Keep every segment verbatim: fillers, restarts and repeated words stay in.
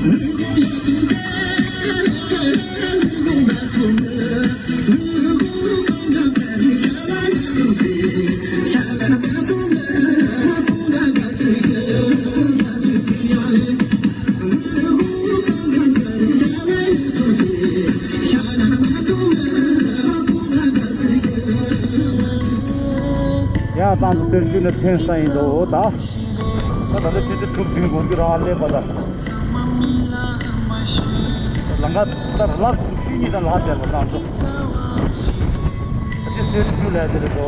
ཡ་ཏང་དུ་སེར་ཆུ་ནི་འཐེན་ས་ཡིན་འདུག་ད། ད་ད་ལྟ་ཆུ་ཚོད་དྲུག་བདུན་འགོར་གྱི་རང་སླེབས་པ་ད། ལམ་ཁ་ད་ལག་ཤུ་གཉིས་དང་ལག་བསྡད་པ་ཏང་དུ། ད་ཆུ་སེར་ཆུ་ལས་དེ་རེད་འདུག་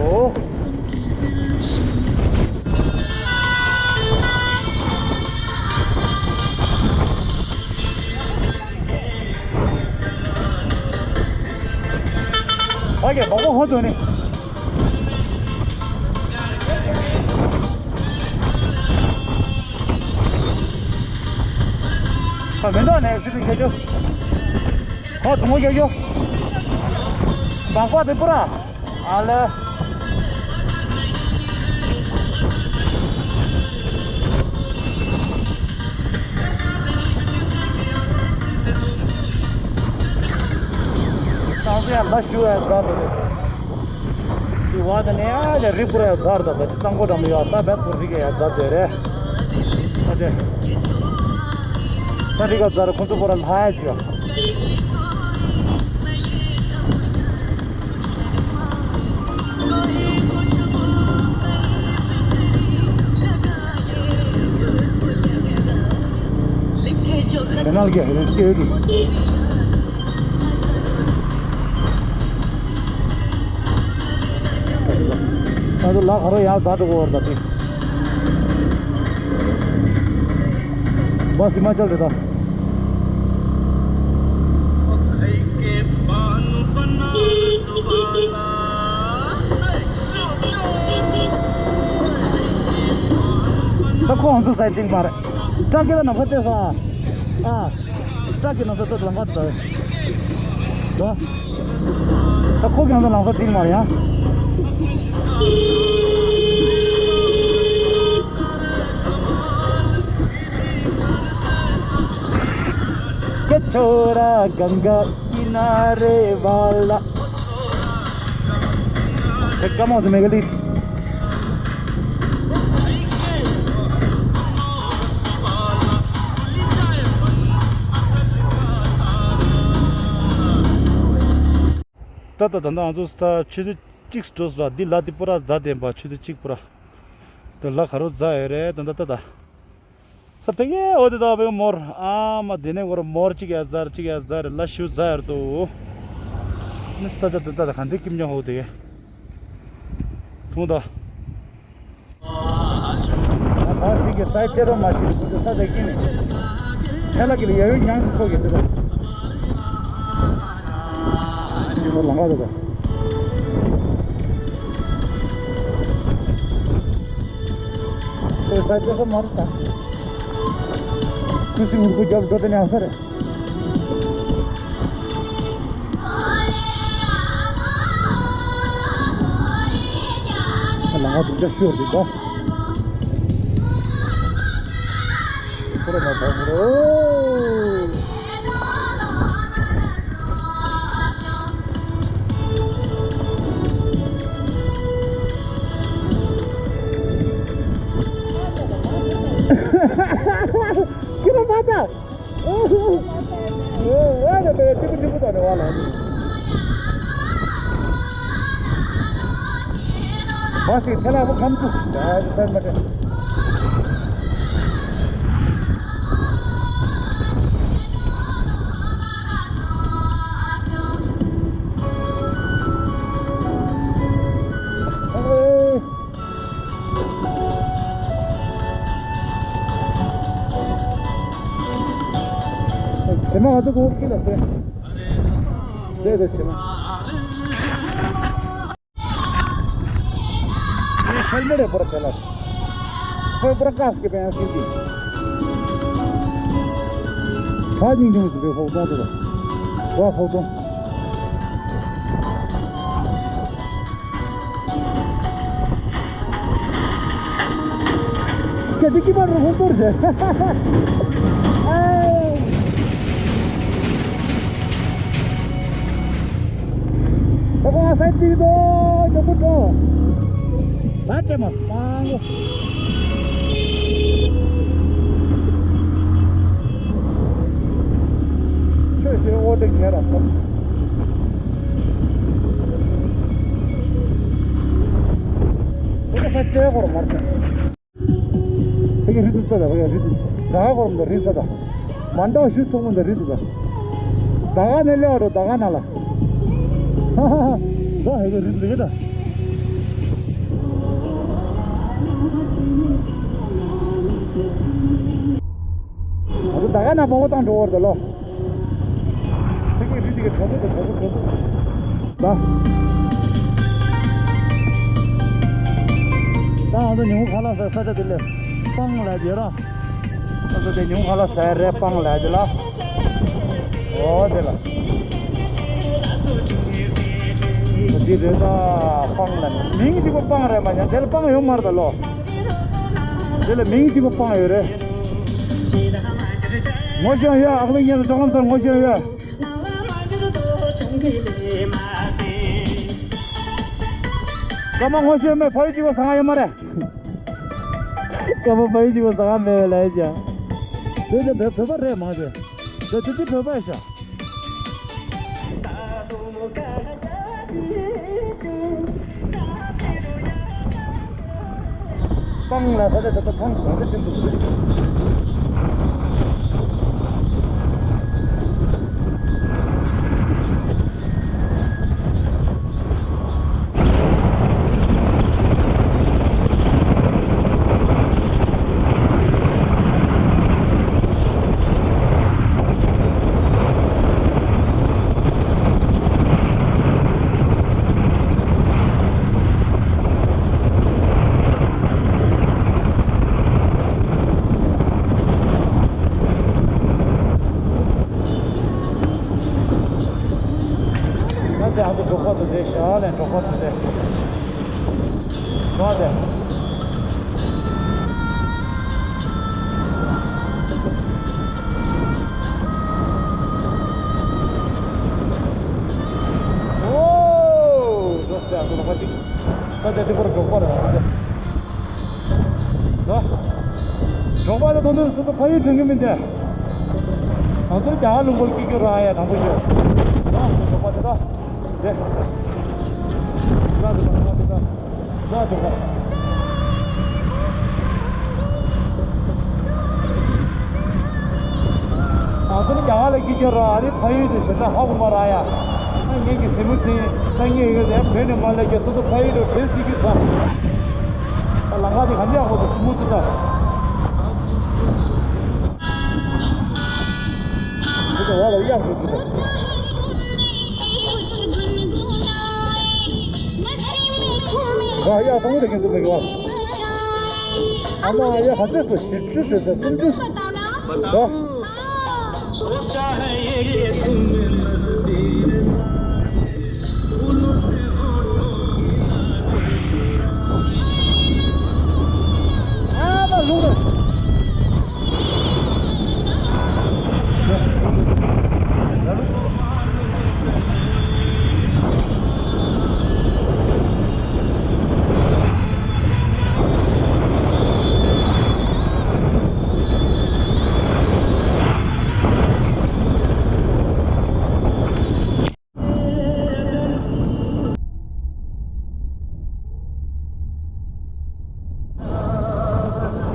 ཨོ་ཀེ། མགོ་ཧོ་དོ་ནི། ཁོ་མེ་ཏོག་ནས་སི་ཏུ་རྒྱག་རྒྱུ། ཁོ་དུང་བོ་རྒྱག་རྒྱུ། མག་པ་དེ་པུ་ར། ཨ་ལེ། ཏང་སེ་ཡ་ལ་ཞུ་ཡ་དགའ་འདུག་དེ་བ་དེ་ནས་ཨ་ལེ་རི་པུ་ར་ཡ་དགའ་འདུག་དེ་གཙང་པོ་འགྲམ་ཡོད་ད་བད་པོ་རི་ག་ཡ་དགའ་འདུག་རེད། ད་དེ་ད་རི་ག་ཛར་ཁོང་ཚོ་པོ་ར་ལྷ་ཡ་ཅི་ཡ། དེ་ནང་གི་ཧེ་ཤེས་རེད། ད་དུ་ལ་ཁ་རོ་ཡག་ད་དུ་གོ་བར་ད་དེ། བ་ཧི་མ་ཅལ་རེད་ད། ད་ཁོ་ང་ཚོ་སའི་ཏིང་མ་རེད། ཏྲག་གི་ལ་ནམ་ཁ་བལྟས་སོང་ཨ། ཨ། ཏྲག་གི་ནམ་ཁ་བལྟས་ལམ་ཁ་དུ་ད། ད་ཁོ་གི་ང་ཚོ་ལམ་ཁ་ཏིང་མ་རེད་ཡ། क्या छोरा गंगा किनारे वाला। དེ་ཀ་མོ་དེ་མེ་ག་ལི། ད་ད་ད་ང་ཚོ་ད་ཆུ་ཚོད་གཅིག་འགྲོ་སོང་ལ། འདི་ལ་དེ་པུ་ར་རྫ་ལྡན་པ་ཆུ་ཚོད་གཅིག་པུ་ར། ད་ལ་ཁ་རོ་རྫ་ཡོད་རེད་ད་ད་ད་ད། ས་ཕེ་གེ་ཨོ་དེ་ད་བེ་མོར་ཨ་མ་དེ་ནས་གོར་མོར་གཅིག་ཡ་ཛར་གཅིག་ཡ་ཛར་ལ་ཤུ་ཛར་དུ། ནི་ས་ཆ་དེ་ད་ད་ག་འདི་ཀིམ་ཉོ་ཧོ་དེ་གེ་ཐུང་ད། ད་ད་ཅིག་གི་ས་ཆེ་རོ་མ་ཤི་ས་ཆ་ཀི་ནི་ཐེ་ལ་ཀི་ལ་ཡ་ཡོ་ཉང་ཁོ་གི་དེ་ད། ཤི་མོ་ལང་ག་དེ་ད། ཁོས་ས་ཆེ་ས་མ་རུ་ད། ཁུ་སིམ་འུར་ཁུ་རྒྱབ་འགྲོ་དེ་ནས་ཨ་ས་རེད། ལང་བ་དུ་རྒྱ་ཤོར་འདུག་ག་ཁོ་ར་མ་བ་མོ་རོ། ཁྱི་ར་མ་ད། ཨ་ནི་དེ་ཏི་ཀུ་ཏི་ཀུ་དང་ནི་བ་ལ་ནི། མ་སི་ཐེ་ལ་བུ་ཁམ་ཏུ་ཡ་ས་མ་ཏེ། ཨེ། བྱེ་མ་ང་ཚོ་གོ་ཁྱི་ལ་ཟེར། ཟེར་ཟེར་བྱེ་མ། དེ་ཤལ་མེ་རེ་པོར་ཁེ་ལ། ཁོས་པར་ཀ་སི་ཀེ་པན་སིན་ཏི། ཁ་ཉིང་ཉུང་སི་པེ་ཧོག་ཏོང་དུ། ཧོག་ཧོག་ཏོང་། ཁྱེད་ཀྱི་པར་རུ་ཧུ་པར་ཟེར། ཨེ། ཁོང་ས་ཅིག་དོ་ཉོ་པོ་འགྲོ། ད་ཅེ་མ་སྤང་གོ། ཆོས་ཤེས་ཨོ་ཏེ་ཁྱེད་ར་སོ། ཁོ་ས་ཅེ་གོ་ར་མར་ཅེ། ཕ་གི་རི་དུ་ས་ད། ཕ་གི་རི་དུ་ས་ད། གོར་མ་ད་རི་ས་ད། མ་འདྲ་ཤུ་ཚོགས་མ་ད་རི་དུ་ས་ད། ད་ག་ནས་ལེ་བ་རོ་ད་ག་ན་ལ། ཧ་ཧ་ཧ། ད་ཕ་གི་རི་དུ་ས་ད། ཨ་ད་ག་ན་མོ་བོ་དང་འགྲོ་བར་ད་ལོ། ཕ་གི་རི་དེ་ག་གྲོགས་པོ་དང་གྲོགས་པོ་གྲོགས་པོ། ད། ད་ང་ཚོ་ཉི་མ་ཁ་ལག་ཟ་ས་ཆ་དེ་ལས་སྤང་ལ་དེ་ར། ང་ཚོ་དེ་ཉི་མ་ཁ་ལག་ཟ་རེད་སྤང་ལ་དེ་ལ། ཨོ་དེ་ལ། འདི་རེད་ད་སྤང་ལ་མིང་གཅིག་པ་སྤང་རེད་མ་ཉན་དེ་ལ་སྤང་ཡོད་མ་རེད་ད་ལོ། དེ་ལ་མིང་གཅིག་པ་སྤང་ཡོད་རེད། ངོ་ཤེས་ཡོད་ཨ་ཁ་ལི་ངེད་ཚོ་ཅོག་ལམ་སར་ངོ་ཤེས་ཡོད། སྐར་མ་ངོ་ཤེས་མེད་ཕ་ཡུལ་གཅིག་པ་ཟ་ང་ཡོད་མ་རེད། སྐར་མ་ཕ་ཡུལ་གཅིག་པ་ཟ་ང་མེད་བས་ལ་ཡ་ཅག་དེ་དེ་བོད་བོད་པ་རེད་མ་རེད། དེ་དེ་དེ་བོད་པ་ཡ་ཤག་སྤང་ལ་ས་དེ་ད་ལྟ་ཐང་གང་དེ་ཐིམ་འདུག་ད་དེ་ཨ་ཚོ་འབྲོག་པ་ཚོ་དེ་ཤ་ལས་འབྲོག་པ་ཚོ་དེ། ནོ་དེ། ཨོ། ནོ་དེ་ཨ་ཚོ་ལོག་པ་ཅིག་ད་དེ་དེ་པར་འབྲོག་པ་རེད་དེ། ནོ། འབྲོག་པ་དེ་དོན་དུ་སུ་ཚོ་ཕ་ཡུལ་དྲན་གི་མིན་ཏེ། ང་ཚོ་རྒྱ་གར་ལུང་པར་སྐྱིད་སྐྱོ་རང་ཡ་དང་པོ་ཤོད། ནོ་འབྲོག་པ་དེ་ད། དེ། ན་དེ་ད་ན་དེ་ད། ན་དེ་ད། ང་ཚོ་ནི་རྒྱ་གར་ལ་སྐྱིད་སྐྱོ་ར་ཨ་རི་ཕ་ཡུལ་དུ་ཞེ་དྲག་ཧ་གོ་མ་ར་ཡ། ད་ངེད་ཀྱི་སེམས་མུ་མཐུན་ད་ངེད་ཡོད་དེ་བོད་ནས་མ་སླེབས་ཀྱི་སོ་སོ་ཕ་ཡུལ་དུ་བྲོས་སྲིད་ཀྱི་ཚོ། ད་ལམ་ཁ་དེ་ག་འདྲ་ཡག་པོ་འདུག་སེམས་མུ་མཐུན་ད། དེ་ཚོ་བ་ལ་གཡག་འགྲོ་གི་འདུག་ང་གཡག་གཏོང་གི་འདུག་གི་འདུག་གི་བ། ཨ་མ་གཡག་ག་ཚོད་སོང་བཞི་བཅུ་ཟེར་ས་སུམ་ཅུ། ད།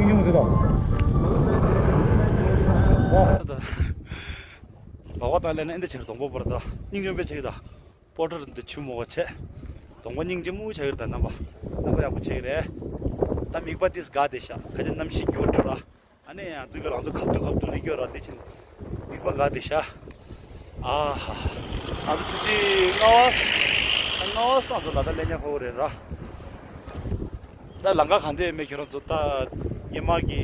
ཨིན་ཡོང་ཟེར་དང་། བ་བ་ད་ལས་ན་ཨེ་འདི་ཆེར་གདོང་པོ་བར་ད་སྙིང་རྗེ་པོ་བྱེད་ཀྱི་ད། པོ་ཏར་འདི་ཆུ་མོ་བ་ཆེ། གདོང་པོ་སྙིང་རྗེ་མོ་ཆགས་ཡོད་ད་རྣམ་པ། རྣམ་པ་ཡག་པོ་ཆགས་ཡོད་རེད། ད་མིག་པ་ཏིས་དགའ་བདེ་ཤག་ཁ་ཅིག་གནམ་གཤིས་སྐྱོ་བྲོ་ར། ཨ་ནི་ཡང་ཙི་ག་རང་ཚོ་ཁབ་ཏུ་ཁབ་ཏུ་ལི་སྐྱོ་ར་འདི་ཕྱིན། མིག་པ་དགའ་བདེ་ཤག་ཨ་ཧ། ང་ཚོ་ཆུ་ཚོད་ལྔ་པ། ལྔ་པ་སྟངས་ཚོ་ལ་ད་ལེན་ཉ་ཁོ་རེད་ར། ད་ལམ་ཁ་གང་འདྲ་མེད་ཁྱོད་རང་ཚོ་ད། སྙེ་མ་གི་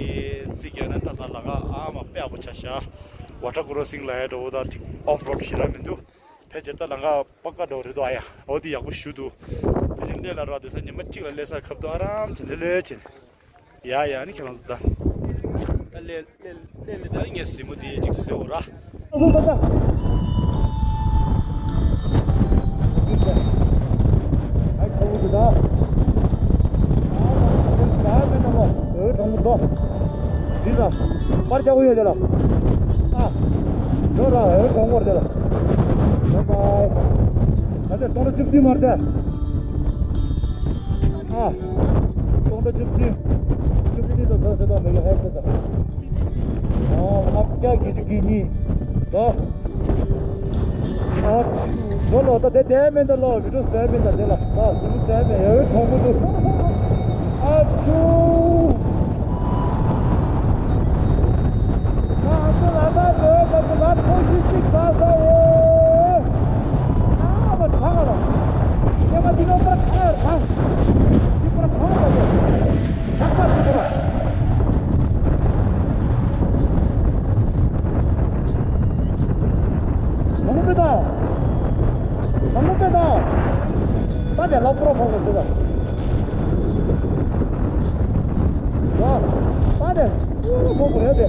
རྩི་རྒྱག་ན་ད་ད་ལམ་ཁ་ཨ་མ་དཔེ་ཡག་པོ་ཆགས་ཤག་ཝ་ཊར་ཀོ་རོ་སིང་ལ་ཡ་འགྲོ་བོ་ད་ཨོཕ་རོཌ་ཞེ་དྲག་མི་འདུག་ཕལ་ཆེར་ད་ལམ་ཁ་པ་ཀ་འགྲོ་རེད་དོ་ཨ་ཡ། འོ་དེ་ཡག་པོ་ཞུ་འདུག་དེ་བཞིན་སླེ་ལ་ར་དེ་ས་ཉི་མ་གཅིག་ལ་སླེ་ས་ཁབ་ཏུ་ཨ་རམ་བྱས་ནས་ལོས་བྱས་ནས། ཡ་ཡ་ནི་ཁྱེད་རང་ཚོ་ད། ད་སླེ་སླེ་སླེ་ལེ་ད་ངས་སྲིན་མོ་དེ་གཅིག་བཟོས་འོ་ར། ཡིན་ལ། པར་རྒྱག་གི་ཡོད་དེ་ལ། ཨ། འགྲོ་ར་ཧེ་གོང་བོར་དེ་ལ། བཱའི་བཱའི། ད་ལྟ་སྟོང་ཕྲག་བཅུ་བདུན་མར་དེ། ཨ། སྟོང་ཕྲག་བཅུ་བདུན། བཅུ་བདུན་དང་ཟ་ཟེར་དང་མི་གི་ཧེ་ཟེར་དང་། ཨ། ལྔ་བརྒྱ་བརྒྱད་ཅུ་གྱ་གཉིས། ད། ཨ་ཆུ། ལོ་ལོ་ད་དེ་དེ་མིན་ད་ལོ་བི་ཌིའོ་ཟེར་མིན་ད་དེ་ལ་ད་སུ་ཟེར་མིན་ཡ་ཡོད་གྲོང་པོ་འདུག་ཨ་ཆུ། ཨ་ཆུ་ལ་ད་དེ་ད་དེ་ལ་ཐོ་ཤི་ཅིག་ད་ད་ཡོད། ཨ་མ་ཐང་ལ། ཡ་མ་དེ་ལོ་ད་ཁ་ཡར་ཐང་། དེ་པར་ཐང་ལ་ཡོད། ཆག་པ་ཆག་པ། མང་པོ་དང་། མང་པོ་དང་། ད་དེ་ལ་པོ་ར་ཕོག་གི་འདུག་ད། ད་དེ་ཕོག་གི་རེད་དེ།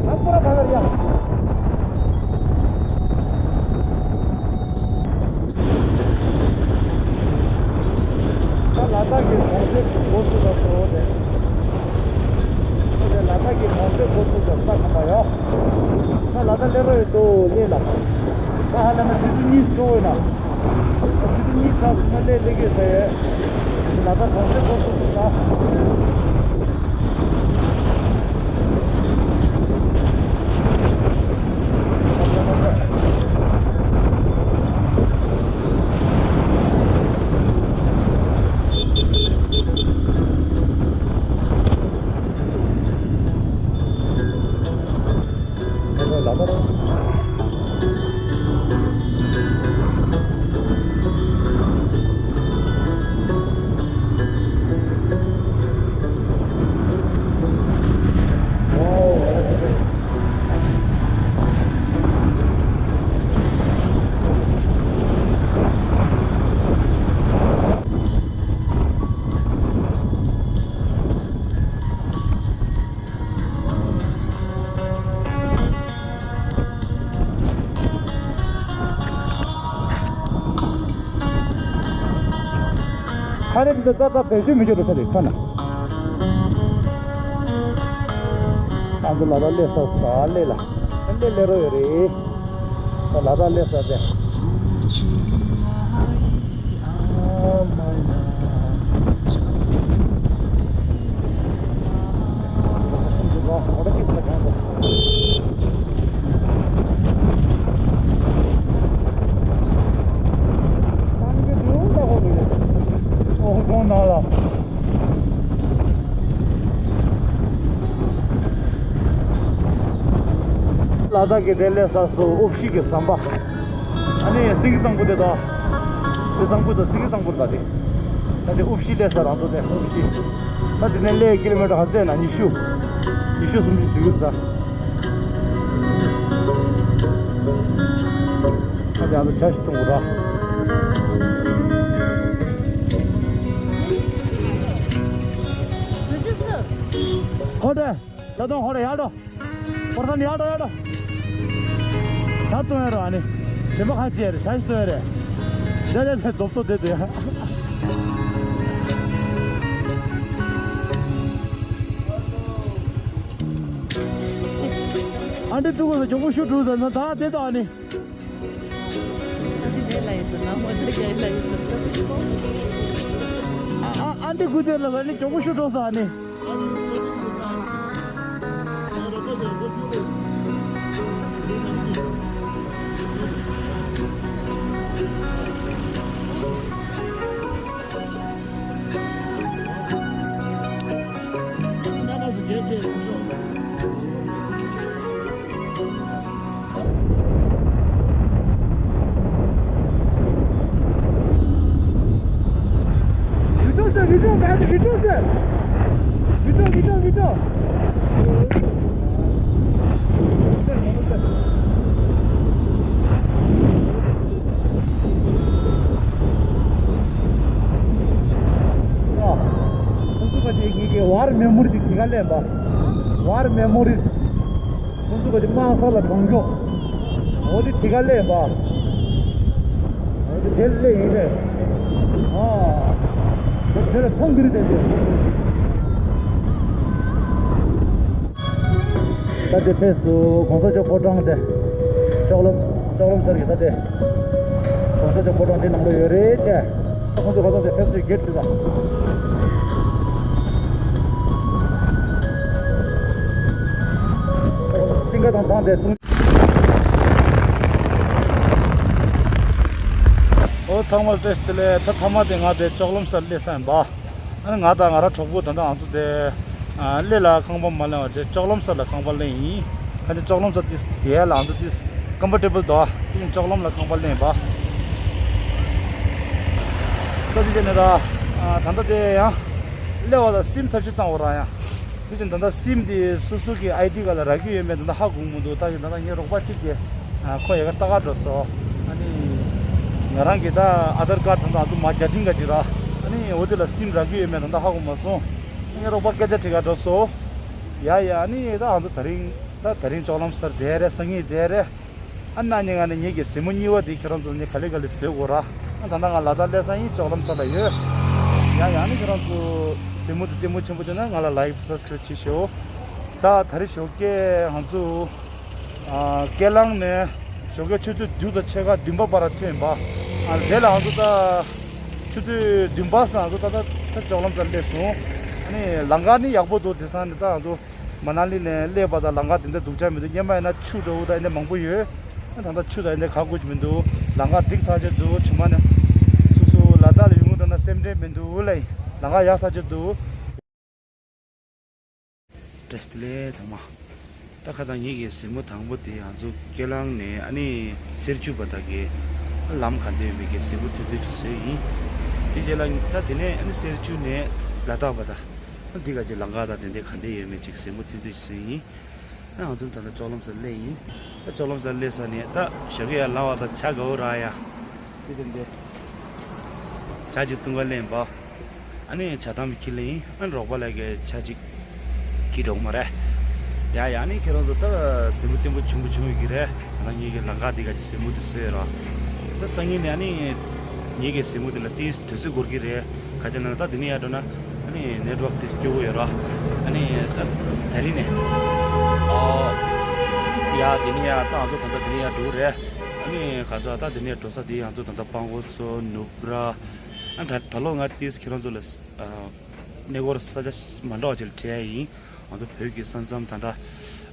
ལ་པོ་ར་ཕོག་གི་རེད་ཡ། ད་ལ་དྭགས་ཀྱི་གྲོང་གསེབ་འགོ་ཚུགས་ལ་སོ་རེད། ད་ལ་དྭགས་ཀྱི་གྲོང་གསེབ་འགོ་ཚུགས་ལ་ས་ཁ་པ་ཡོད། ད་ལ་དྭགས་སླེབས་རོགས་ཡོད་དོ་ལས་ལ། ད་ཧ་ལམ་ཆུ་ཚོད་གཉིས་སོ་ཡོད་ན། ཆུ་ཚོད་གཉིས་ཚར་སོང་ན་སླེབས་སླེབས་ཀྱི་ཟེར་ཡོད། ལ་དྭགས་གྲོང་གསེབ་འགོ་ཚུགས་ལ། ཁ་རེ་འདི་ཙག་ཙག་བེད་སྤྱོད་མི་བྱེད་རོགས་བྱ་རེད་ཁ་ན། ཨ་ཚོ་ལ་དྭགས་སླེབས་ས་ས་སླེབས་ལ། སླེབས་སླེབས་རོགས་ཡོད་རེད། ད་ལ་དྭགས་སླེབས་ས་དེ། ཨ་མ་ཡ། ལ་དྭགས་ཀྱི་དེ་ལས་ས་སུ་ཨུ་ཤི་གི་ཟམ་པ། ཨ་ནི་སིང་གཙང་པོ་དེ་དང་། དེ་གཙང་པོ་དང་སིང་གཙང་པོ་ད་དེ། ད་དེ་ཨུ་ཤི་ལས་ས་རང་དུ་དེ་ཨུ་ཤི། ད་དེ་ནས་ལས་ཀི་ལོ་མི་ཊར་ཧ་ཙེ་ན་ཉི་ཤུ། ཉི་ཤུ་སུམ་ཅུ་ཞིག་ཡོད་ད། ད་དེ་ཨ་ནི་ཆ་ཞིག་གཏོང་གི་ར། ཧོ་ད། ད་དུང་ཧོ་ད་ཡར་འགྲོ། ཧོ་ད་ཡར་འགྲོ་ཡར་འགྲོ། ད་དུང་ཡར་འགྲོ་ཨ་ནི། དེ་མ་ཁ་ཅེར་ཆ་ཞིག་ཏུ་ཡར་རེད། དེ་དེ་དེ་རྡོབ་རྡོབ་དེ་དེ། ཨ་འདྲི་ཐུག་གོ་ས་གྱོང་པོ་ཤུ་འགྲོ་ས་ན་ད་དེ་ད་ཨ་ནི། ཨ་འདྲི་ལ་ཡིན་ས་ན་ཧོ་ད་རྒྱ་ལ་ཡིན་ས་ན། ཨ་ཨ་ཨ་འདྲི་དགུ་དེ་ལ་ས་ནི་གྱོང་པོ་ཤུ་འགྲོ་ས་ཨ་ནི། ཁོང་ཚོ་ག་ཅིག་ངེད་ཀྱི་ཝར་མེ་མོ་རི་ཅིག་དེ་ག་ལེན་པ། ཝར་མེ་མོ་རི། ཁོང་ཚོ་ག་ཅིག་དམག་ས་ལ་གྲོང་ཆོག་འོ་དེ་དེ་ག་ལེན་པ། འོ་དེ་དེ་ལེ་ཡིན་རེད། ཨ། དེ་ལ་ཐང་གི་རི་དེ་དེ། ད་དེ་ཕེབས་སུ་གོང་ས་མཆོག་ཕོ་བྲང་དེ། ལྕོག་ལམ་ལྕོག་ལམ་སར་གྱི་ད་དེ། གོང་ས་མཆོག་ཕོ་བྲང་དེ་ནང་ལ་ཡོད་རེད་ཅེ། ཁོང་ཚོ་ཁ་སང་དེ་ཕེབས་སུ་གེད་ཟེར་ད། སིང་ག་དང་ཐང་དེ་སུང་། ཨོ་ཚང་མ་བཀྲ་ཤིས་བདེ་ལེགས། ད་ཐ་མ་དེ་ང་དེ་ལྕོག་ལམ་སར་སླེབས་ས་ཡིན་པ། ཨ་ནི་ང་དང་ང་རང་གྲོགས་པོ་ད་ལྟ་ང་ཚོ་དེ་ཨ་གླེ་ལ་ཁང་པ་མ་ལེན་པ་དེ་ལྕོག་ལམ་སར་ལ་ཁང་པ་ལེན་ཡིན། ཁ་ཅིག་ལྕོག་ལམ་སར་དེ་དེ་ལ་ང་ཚོ་དེ་ཀམ་ཕོར་ཊེ་བལ་འདུག་དེ་བཞིན་ལྕོག་ལམ་ལ་ཁང་པ་ལེན་པ། ད་དེ་བྱས་ནས་ད་ཨ་ད་ལྟ་དེ་ཡང་གླེ་བ་ལ་སིམ་ཐབས་ཤེས་བཏང་བ་ར་ཡང་། དེ་བཞིན་ད་ལྟ་སིམ་དེ་སོ་སོ་གི་ཨའི་ཌི་ག་ལ་རག་གི་ཡོད་མེད་ད་ལྟ་ཧ་གོ་མི་འདུག་ད་ཡིན་ད་ལྟ་ངའི་རོགས་པ་གཅིག་གིས་ཨ་ཁོ་ཡ་ག་ལྟ་ག་འགྲོ་སོང་། ཨ་ནི་ང་རང་གི་ད་ཨ་དྷར་ཀར་ཌི་ད་ལྟ་ཨ་ཚོ་མ་རྒྱ་ཏིང་ག་ཅིག་ར། ཨ་ནི་འོ་དེ་ལ་སིམ་རག་གི་ཡོད་མེད་ད་ལྟ་ཧ་གོ་མ་སོང་། ངའི་རོགས་པ་སྐད་ཆ་དྲི་ག་འགྲོ་སོང་། ཡ་ཡ། ཨ་ནི་ད་ཨ་ཚོ་དེ་རིང་ད་དེ་རིང་ལྕོག་ལམ་སར་བསྡད་རེད། སང་ཉིན་བསྡད་རེད། ཨ་ན་ནི་ང་ནི་ངེད་ཀྱི་གཟིགས་མོ་གཉིས་པ་དེ་ཁྱེད་རང་ཚོ་ནི་ག་ལེ་ག་ལེ་བཟོས་དགོས་ར། ཨ་ད་ལྟ་ང་ལ་དྭགས་སླེབས་ས་ཡིན། ལྕོག་ལམ་ས་ལ་ཡོད། ཡ་ཡ། ཨ་ནི་ཁྱེད་རང་ཚོ་གཟིགས་མོ་དེ་བརྟན་པོ་ཆེན་པོ་བྱུང་ན་ང་ལ་ལའིཀ་སབ་སི་ཀ་རབ་བྱེད་ཤོག་ད་ད་རེས་ཞོགས་ཀས་ང་ཚོ་ཨ་ཀེ་ལང་ནས་ཞོགས་ཀས་ཆུ་ཚོད་བདུན་དང་ཕྱེད་ཀ་བདུན་པ་བར་ཐོན་ཡིན་པ། ཨ་དེ་ལ་ང་ཚོ་ད་ཆུ་ཚོད་བདུན་པ་ཙམ་ང་ཚོ་ད་ད་ད་ལྕོག་ལམ་སར་སླེབས་སོང་། ཨ་ནི་ལམ་ཁ་ནི་ཡག་པོ་འདུག་དེང་སང་ནི་ད་ང་ཚོ། མ་ན་ལི་ནས་སླེབས་པ་དང་ལམ་ཁ་དེ་འདྲ་སྡུག་ཅག་མི་འདུག་སྔོན་མ་ཡིན་ན་ཆུ་འདྲ་བོ་དང་ཡིན་ན་མང་པོ་ཡོད། ད་ལྟ་ཆུ་དང་ཡིན་ན་ག་དགོས་ཀྱི་མི་འདུག་ལམ་ཁ་འགྲིག་ཐག་ཆོད་འདུག་ཕྱི་མ་ནས་སོ་སོ་ལ་དྭགས་ལ་ཡོང་གི་འདུག་ན་སེམས་ཁྲལ་མི་འདུག་ལ། ལམ་ཁ་ཡག་ཐག་ཆོད་འདུག་བཀྲ་ཤིས་བདེ་ལེགས་དང་མ། ད་ཁ་སང་ངེད་ཀྱི་གཟིགས་མོ་དང་པོ་དེ་ང་ཚོ་ཀེ་ལང་ནས་ཨ་ནི་སེར་ཆུ་བར་ད་གི་ལམ་ག་འདྲ་ཡོད་མེད་ཀྱི་གཟིགས་མོ་ཐུང་ཐུང་ཅིག་བཟོས་ཡིན། དེ་རྗེས་ལ་ད་དེ་ནས་ཨ་ནི་སེར་ཆུ་ནས་ལ་དྭགས་བར་ད། འདི་ག་ཅིག་ལམ་ཁ་དང་དེ་འདྲའི་ག་འདྲ་ཡོད་མེད་ཅིག་གཟིགས་མོ་ཐུང་ཐུང་ཞིག་བཟོས་ཡིན། ཨ་ང་ཚོ་ད་ལྟ་ལྕོག་ལམ་སར་སླེབས་ཡིན། ད་ལྕོག་ལམ་སར་སླེབས་ས་ནས་ད་ཞོགས་ཀས་ཡར་ལངས་པ་དང་ཇ་དགའ་བོ་རག་ཡ། དེ་ཚོ་འདི་ཇ་ཅིག་བཏུང་ག་ལེན་པ། ཨ་ནི་ཇ་དམ་ཁྱེར་ལེན་ཡིན། ཨ་ནི་རོགས་པ་ལ་གི་ཇ་ཅིག་ཁྱེར་འགྲོ་གི་མ་རེད། ཡ་ཡ། ཨ་ནི་ཁྱེད་རང་ཚོ་ད་གཟིགས་མོ་བརྟན་པོ་བྱུང་བ་བྱུང་ཡོད་ཀྱི་རེད། ད་ངེད་ཀྱི་ལམ་ཁ་འདི་ག་ཅིག་གཟིགས་མོ་དེ་བཟོས་ཡོད་ར། ད་སང་ཉིན་ནས་ཨ་ནི་ངེད་ཀྱི་གཟིགས་མོ་དེ་ལ་ཏིས་དུས་ཚོད་འགོར་གྱི་རེད། ག་ཅི་ན་ད་དེ་ནས་ཡར་འགྲོ་ན་ཨ་ནི་ནེཊ་ཝརཀ་དེ་སྐྱོ་བོ་ཡོད་ར། ཨ་ནི་ད་དེ་རིང་ནས་ཨ་ཡ་དེ་ནས་ཡར་ད་ང་ཚོ་ད་ལྟ་དེ་ནས་ཡར་འགྲོ་རེད། ཨ་ནི་ག་ས་ད་དེ་ནས་འགྲོ་ས་དེ་ང་ཚོ་ད་ལྟ་སྤང་གོ་མཚོ་ནུབ་ར། ཨ་ད་ད་ལོ་ང་ཏིས་ཁྱེད་རང་ཚོ་ལ་ཨ་གནས་སྐོར་ས་ཆ་མ་འདྲ་བ་ཅིག་ལ་ཁྲིད་ཡ་ཡིན། ང་ཚོ་བོད་ཀྱི་ས་མཚམས་ད་ལྟ་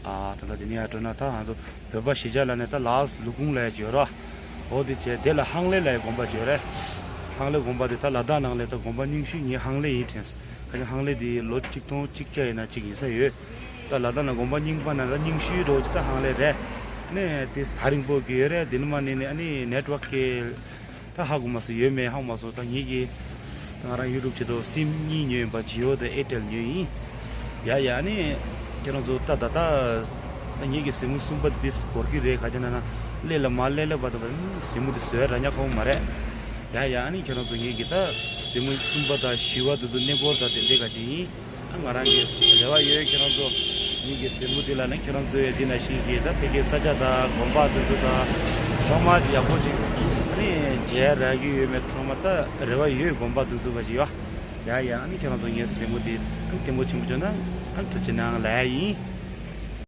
ཨ་ད་ལྟ་དེ་ནས་ཡར་འགྲོ་ན་ད་ང་ཚོ་བོད་པ་གཞིས་ཆགས་ལ་ནས་ད་ལཱ་སི་ལུ་ཀུང་ལ་ཡ་ཅིག་ཡོད་ར། འོ་དེ་བྱས་དེ་ལ་ཧང་ལེ་ལ་ཡ་དགོན་པ་ཅིག་ཡོད་རེད། ཧང་ལེ་དགོན་པ་དེ་ད་ལ་དྭགས་ནང་ལ་ད་དགོན་པ་རྙིང་ཤོས་ངའི་ཧང་ལེ་ཡིན་དྲན། ཁ་ཅིག་ཧང་ལེ་དེ་ལོ་གཅིག་སྟོང་གཅིག་བརྒྱ་ཡིན་ན་གཅིག་ཡིན་ས་ཡོད། ད་ལ་དྭགས་ནང་དགོན་པ་རྙིང་པ་ནང་ད་རྙིང་ཤོས་འགྲོ་ཅིག་ད་ཧང་ལེ་རེད། ནས་དེ་ད་རིང་པོ་གི་ཡོད་རེད། དེ་ནས་མ་ནས་ནས་ཨ་ནི་ནེཊ་ཝརཀ་གི་ད་ཧ་གོ་མ་སོང་། ཡོད་མེད་ཧ་གོ་མ་སོང་། ད་ངེད་ཀྱིས་ད་ང་རང་ཡུ་ཊུབ་ཆེད་དུ་སིམ་གཉིས་ཉོས་ཡིན་པ། ཇི་ཡོ་དང་ཨེར་ཊེལ་ཉོས་ཡིན། ཡ་ཡ། ཨ་ནི་ཁྱེད་རང་ཚོ་ད་ད་ད་ད་ངེད་ཀྱི་གཟིགས་མོ་གསུམ་པ་དེ་འགོར་གྱི་རེད། ག་ཅི་ན་ན་སླེ་ལ་མ་སླེ་ལ་བ་ད་བ་གཟིགས་མོ་དེ་བཟོས་ར་ཉག་ཁོང་མ་རེད། ཡ་ཡ། ཨ་ནི་ཁྱེད་རང་ཚོ་ངེད་ཀྱི་ད་གཟིགས་མོ་གསུམ་པ་དང་བཞི་བ་དེ་ཚོ་གནས་སྐོར་དང་དེ་འདྲས་ག་ཅི་ཡིན། ང་རང་གི་རེ་བ་ཡོད། ཁྱེད་རང་ཚོ་ངེད་ཀྱི་གཟིགས་མོ་འདི་ལ་ནི་ཁྱེད་རང་ཚོ་ཡ་འདི་ན་ཤིང་གི་ད་ཕ་གི་ས་ཆ་དང་དགོན་པ་འདི་ཚོ་དང་ཚང་མ་ཅིག་ཡག་པོ་ཅིག་ཨ་ནི་མཇལ་རག་གི་ཡོད་མེད་ཚང་མ་ད་རེ་བ་ཡོད། དགོན་པ་འདི་ཚོ་ག་ཅིག་ཡོད། ཡ་ཡ། ཨ་ནི་ཁྱེད་རང་ཚོ་ངའི་གཟིགས་མོ་འདི་ཨ་ནི་བརྟན་པོ་ཆེན་པོ་བྱུང་ན་ཨ་ནི་ཐུགས་རྗེ་གནང་ལབ་ཡ་ཡིན།